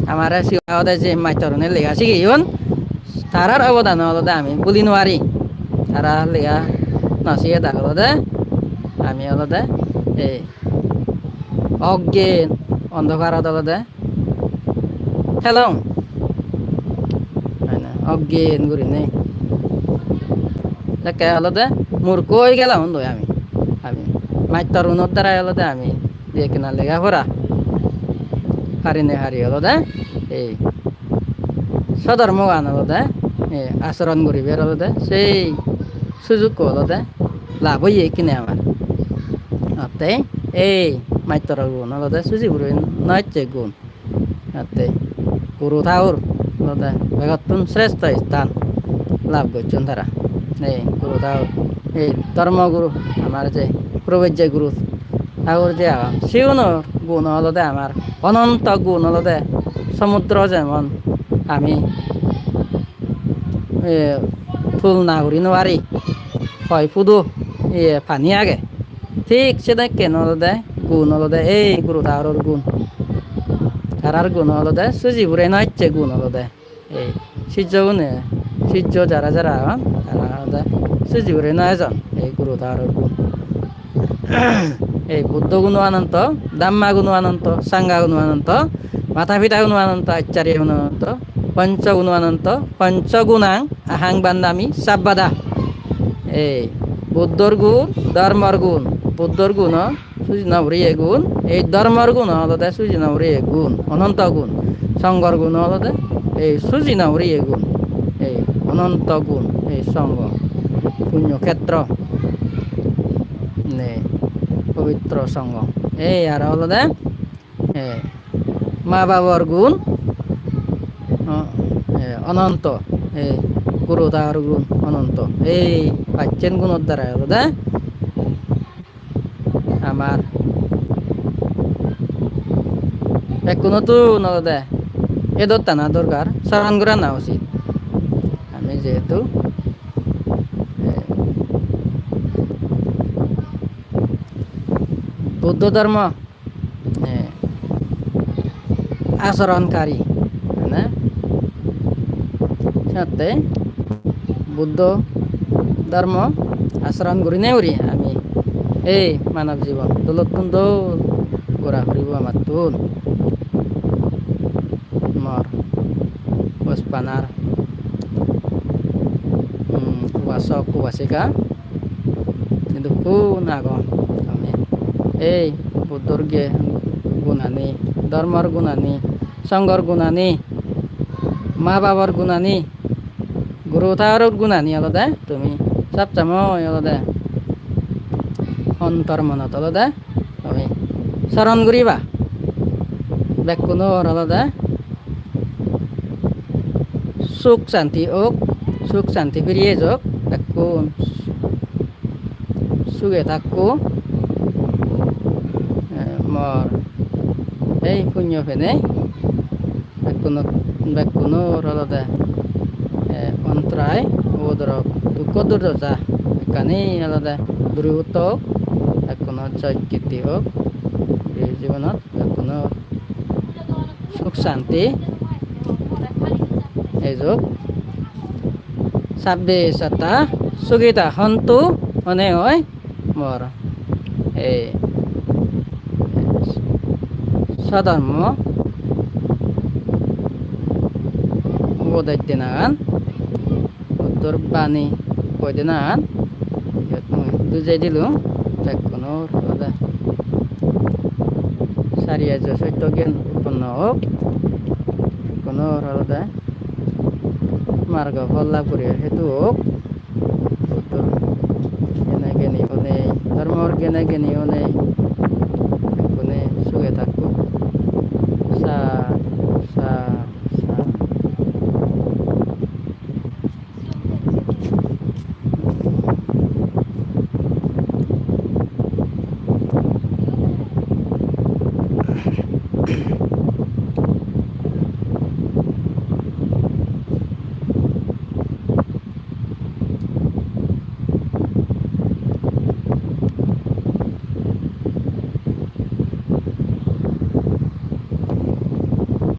amare sigon agede je mastorune lega sigeyon, tarar obodan olode ami buli no pari. Tara lega no sigede olode ami olode ei oggen ondokarot olode thelong. Mane oggen gurinei. Jekke olode murkho oi gelongdoi ami. Ami mastor unor darai olode ami di ekkena lega pora parinei pari olode ei sodormogan olode, ei asoron guribar olode sei sujukko olode lab oye ekkene amar. Otte ei mastor gun olode suji puri no ecche gun. Atte guru thaur olode begottun sreshto sthan lab gocchon tara. Ei guru thaur, ei dhormo guru, amar je probojje guru thaur je agon, sigunor gun olode amar ononto gun olode somudro jemon ami, eh, tulna guri no pari, hoi pudo, iye, pani age. Thik sedokken olode gun olode ei guru thauror gun. Tarar gun olode suji puri no ecche gun olode. Ei sijjogune, sijjo jara jara agon, tara olode suji puri no ejon ei guru thauror gun. Ei Buddho guno ananto, Dhamma guno ananto, Sangha guno ananto, mata pita guno ananto, acharya guno ananto, Panchaguno ananto, panchagunang ahang vandami sabbada. Ei Buddhor gun, dhormor gun, Buddhor guno suji no puriye gun, ei dhormor guno olode suji no puriye gun, ononto gun, songhor guno olode ei suji no puriye gun, ei ononto gun, ei songho, punyo khetro, ne, pobitro songho. Ei aro olode, ei ma babor gun, o, ei ononto, ei guru dar gun ononto. Ei pacchen gunor darai olode amar bekkunottun olode edot tana dorkar, soron gorana usit. Ami jehetu, eh, Buddho dhormo, eh, achoron kari, mane senotte Buddho dhormo achoron gurinei guri ami ei manob jibon dolottun dol gora puribo amattun. Mor bojpanar, hmm, upasok upasika idukkun agon. Ami ei Buddhor ge-, gunani, dhormor gunani, songhor gunani, ma babor gunani, guru thakuror gunani olode tumi sob somoi olode ontor monot olode tumi soron guriba. Bekkunor olode suk santi ok, suk santi firi ejok, bekkun suge thakko. Eh, mor ei punyo penei bekkuno, bekkunor olode, eh, ontorai, upodrob, dukko durdoja ekkani olode duri uttok, bekkunor joy kitti ok, guri jibonot bekkunor suk santi ejok. Sabbe satta sukhita hontu, mone oi mor ei sodhormo upodes denagan, Buddhor bani hoi denagan iyot mui dujei dilung. Bekkunor olode sari ajo sotto gyan utponno ok, bekkunor olode margo phol lab guribar hetu ok, Buddhor gyane gyani onei, dhormor gyane gyani onei, bekkune suge thak.